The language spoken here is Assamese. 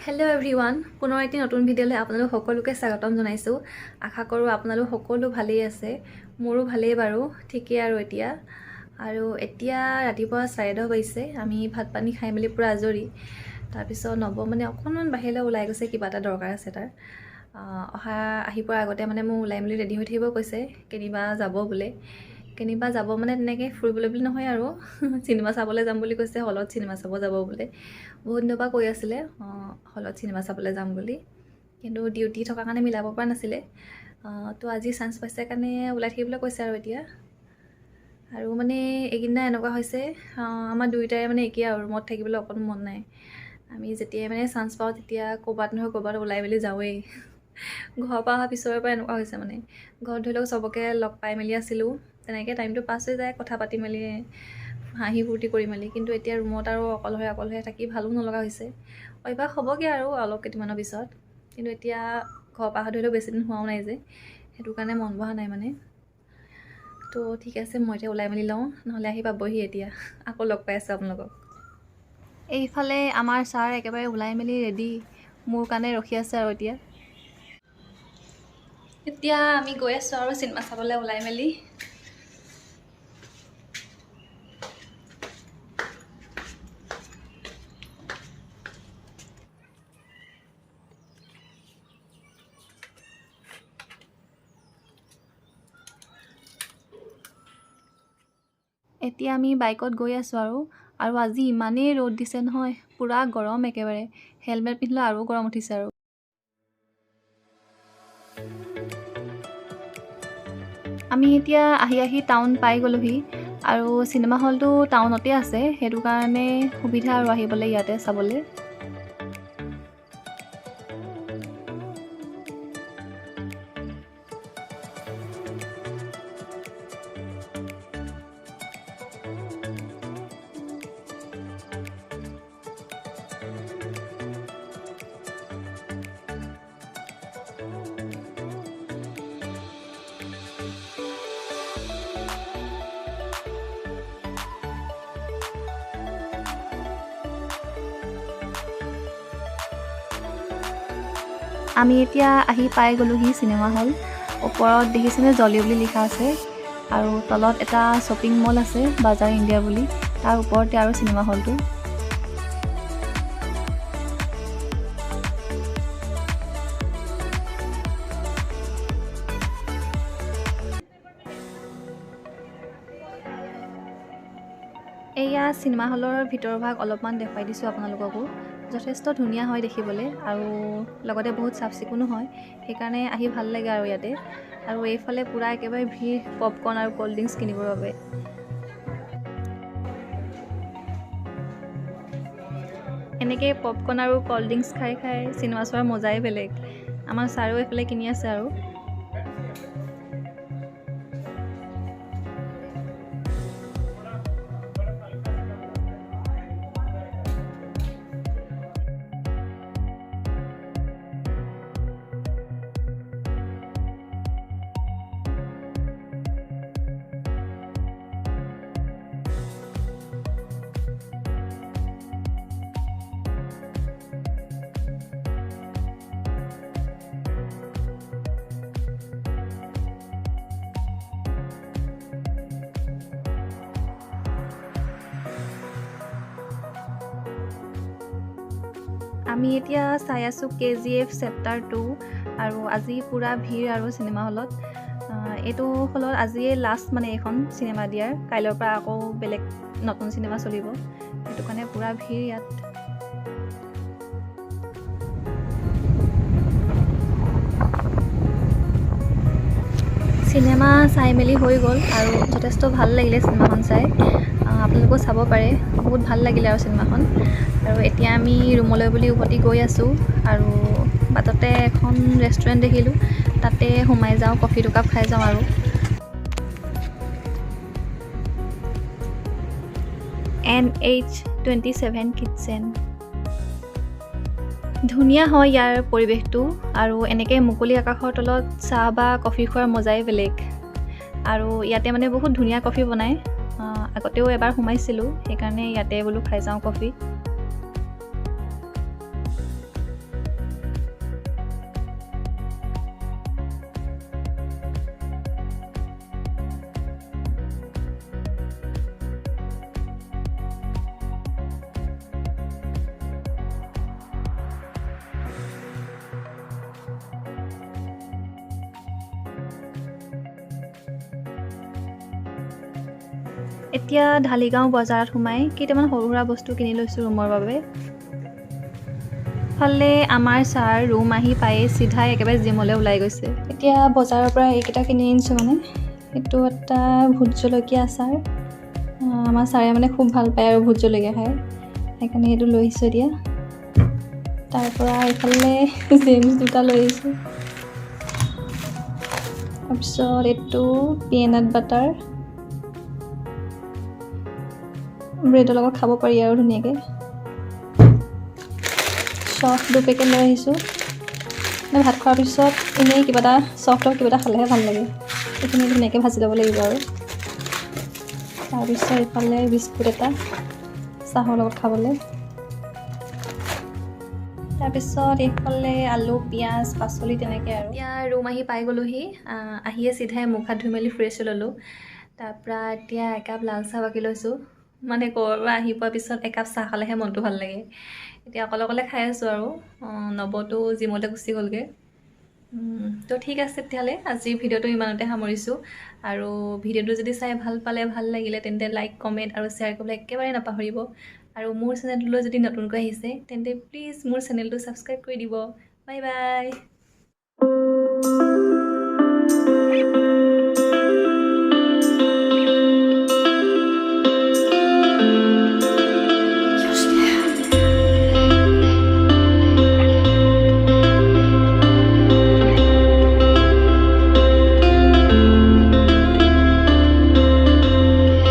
হেল্ল' এভৰিৱান, পুনৰ এটি নতুন ভিডিঅ'লৈ আপোনালোক সকলোকে স্বাগতম জনাইছোঁ। আশা কৰোঁ আপোনালোক সকলো ভালেই আছে। মোৰো ভালেই বাৰু, ঠিকেই। আৰু এতিয়া ৰাতিপুৱা 10:30 বাজিছে। আমি ভাত পানী খাই মেলি পূৰা আজৰি। তাৰপিছত নৱ মানে অকণমান বাহিৰলৈ ওলাই গৈছে, কিবা এটা দৰকাৰ আছে তাৰ। আহি পোৱাৰ আগতে মানে মোক ওলাই মেলি ৰেডি হৈ থাকিব কৈছে। কেনিবা যাব বোলে। কেনিবা যাব মানে তেনেকৈ ফুৰিবলৈ বুলি নহয় আৰু, চিনেমা চাবলৈ যাম বুলি কৈছে। হলত চিনেমা চাব যাব বোলে। বহুত দিনৰ পৰা কৈ আছিলে হলত চিনেমা চাবলৈ যাম বুলি, কিন্তু ডিউটি থকাৰ কাৰণে মিলাব পৰা নাছিলে। তো আজি চান্স পাইছে কাৰণে ওলাই থাকিবলৈ কৈছে। আৰু এতিয়া আৰু মানে এইকেইদিনা এনেকুৱা হৈছে, আমাৰ দুয়োটাৰে মানে একেই আৰু, ৰুমত থাকিবলৈ অকণো মন নাই। আমি যেতিয়াই মানে চান্স পাওঁ, তেতিয়া ক'ৰবাত নহয় ক'ৰবাত ওলাই মেলি যাওঁৱেই। ঘৰৰ পৰা অহা পিছৰে পৰা এনেকুৱা হৈছে। মানে ঘৰত ধৰি লওক চবকে লগ পাই মেলি আছিলোঁ, তেনেকৈ টাইমটো পাছ হৈ যায়, কথা পাতি মেলি, হাঁহি ফূৰ্তি কৰি মেলি। কিন্তু এতিয়া ৰুমত আৰু অকলশৰে অকলশৰে থাকি ভালো নলগা হৈছে। অভ্যাস হ'বগৈ আৰু অলপ কেইদিনমানৰ পিছত। কিন্তু এতিয়া ঘৰৰ পৰা অহা ধৰি লওক বেছি দিন হোৱাও নাই যে, সেইটো কাৰণে মন বহা নাই মানে। তো ঠিক আছে, মই এতিয়া ওলাই মেলি লওঁ, নহ'লে আহি পাবহি এতিয়া। আকৌ লগ পাই আছোঁ আপোনালোকক। এইফালে আমাৰ ছাৰ একেবাৰে ওলাই মেলি ৰেডি, মোৰ কাৰণে ৰখি আছে। আৰু এতিয়া এতিয়া আমি গৈ আছোঁ আৰু চিনেমা চাবলৈ ওলাই মেলি। এতিয়া আমি বাইকত গৈ আছোঁ আৰু আৰু আজি ইমানেই ৰ'দ দিছে নহয়, পূৰা গৰম একেবাৰে। হেলমেট পিন্ধিলে আৰু গৰম উঠিছে। আৰু আমি এতিয়া আহি আহি টাউন পাই গ'লোহি। আৰু চিনেমা হলটো টাউনতে আছে, সেইটো কাৰণে সুবিধা আৰু আহিবলৈ ইয়াতে চাবলৈ। আমি এতিয়া আহি পাই গ'লোহি চিনেমা হল। ওপৰত দেখিছেনে জলি বুলি লিখা আছে। আৰু তলত এটা শ্বপিং মল আছে বাজাৰ ইণ্ডিয়া বুলি, তাৰ ওপৰতে আৰু চিনেমা হলটো। এয়া চিনেমা হলৰ ভিতৰৰ ভাগ অলপমান দেখুৱাই দিছোঁ আপোনালোককো। যথেষ্ট ধুনীয়া হয় দেখিবলৈ আৰু লগতে বহুত চাফ চিকুণো হয়, সেইকাৰণে আহি ভাল লাগে আৰু ইয়াতে। আৰু এইফালে পূৰা একেবাৰে ভিৰ পপকৰ্ণ আৰু ক'ল্ড ড্ৰিংকছ কিনিবৰ বাবে। এনেকৈ পপকৰ্ণ আৰু ক'ল্ড ড্ৰিংকছ খাই খাই চিনেমা চোৱাৰ মজাই বেলেগ। আমাৰ ছাৰেও এইফালে কিনি আছে। আৰু আমি এতিয়া চাই আছোঁ কেজিএফ চেপ্টাৰ 2। আৰু আজি পূৰা ভিৰ আৰু চিনেমা হলত। এইটো হলত আজিয়ে লাষ্ট মানে এইখন চিনেমা দিয়াৰ, কাইলৈৰ পৰা আকৌ বেলেগ নতুন চিনেমা চলিব। সেইটো কাৰণে পূৰা ভিৰ ইয়াত। চিনেমা চাই মেলি হৈ গ'ল আৰু যথেষ্ট ভাল লাগিলে চিনেমাখন চাই। আপোনালোকেও চাব পাৰে, বহুত ভাল লাগিলে আৰু চিনেমাখন। আৰু এতিয়া আমি ৰুমলৈ বুলি উভতি গৈ আছোঁ। আৰু বাটতে এখন ৰেষ্টুৰেণ্ট দেখিলোঁ, তাতে সোমাই যাওঁ, কফি দুকাপ খাই যাওঁ। আৰু NH 27 kitchen. ধুনীয়া হয় ইয়াৰ পৰিৱেশটো। আৰু এনেকৈ মুকলি আকাশৰ তলত চাহ বা কফি খোৱাৰ মজাই বেলেগ। আৰু ইয়াতে মানে বহুত ধুনীয়া কফি বনায়। আগতেও এবাৰ সোমাইছিলোঁ, সেইকাৰণে ইয়াতে বোলো খাই যাওঁ কফি। এতিয়া ঢালিগাঁও বজাৰত সোমাই কেইটামান সৰু সুৰা বস্তু কিনি লৈছোঁ ৰুমৰ বাবে। ফালে আমাৰ ছাৰ ৰুম আহি পায়ে চিধাই একেবাৰে জিমলৈ ওলাই গৈছে। এতিয়া বজাৰৰ পৰা এইকেইটা কিনি আনিছোঁ। মানে এইটো এটা ভোট জলকীয়া আচাৰ। আমাৰ ছাৰে মানে খুব ভাল পায় আৰু ভোট জলকীয়া খাই, সেইকাৰণে এইটো লৈ আহিছোঁ এতিয়া। তাৰপৰা এইফালে জেমছ দুটা লৈ আহিছোঁ। তাৰপিছত এইটো পিনাট বাটাৰ, ব্ৰেডৰ লগত খাব পাৰি আৰু ধুনীয়াকৈ। চফ 2 পেকেট লৈ আহিছোঁ। মানে ভাত খোৱাৰ পিছত এনেই কিবা এটা চফ্ট কিবা এটা খালেহে ভাল লাগে। এইখিনি ধুনীয়াকৈ ভাজি ল'ব লাগিব আৰু। তাৰপিছত এইফালে বিস্কুট এটা চাহৰ লগত খাবলৈ। তাৰপিছত এইফালে আলু, পিঁয়াজ, পাচলি তেনেকৈ আৰু। এতিয়া ৰুম আহি পাই গ'লোহি। আহিয়ে চিধাই মুখ হাত ধুই মেলি ফ্ৰেছ হৈ ল'লোঁ। তাৰপৰা এতিয়া একাপ লাল চাহ বাকি লৈছোঁ। মানে ক'ৰবাৰ পৰা আহি পোৱাৰ পিছত একাপ চাহ খালেহে মনটো ভাল লাগে। এতিয়া অকলে অকলে খাই আছোঁ আৰু। নৱটো জিমলৈ গুচি গ'লগৈ। তো ঠিক আছে তেতিয়াহ'লে, আজিৰ ভিডিঅ'টো ইমানতে সামৰিছোঁ। আৰু ভিডিঅ'টো যদি চাই ভাল পালে, ভাল লাগিলে, তেন্তে লাইক, কমেণ্ট আৰু শ্বেয়াৰ কৰিবলৈ একেবাৰে নাপাহৰিব। আৰু মোৰ চেনেলটোলৈ যদি নতুনকৈ আহিছে, তেন্তে প্লিজ মোৰ চেনেলটো ছাবস্ক্ৰাইব কৰি দিব। Bye bye.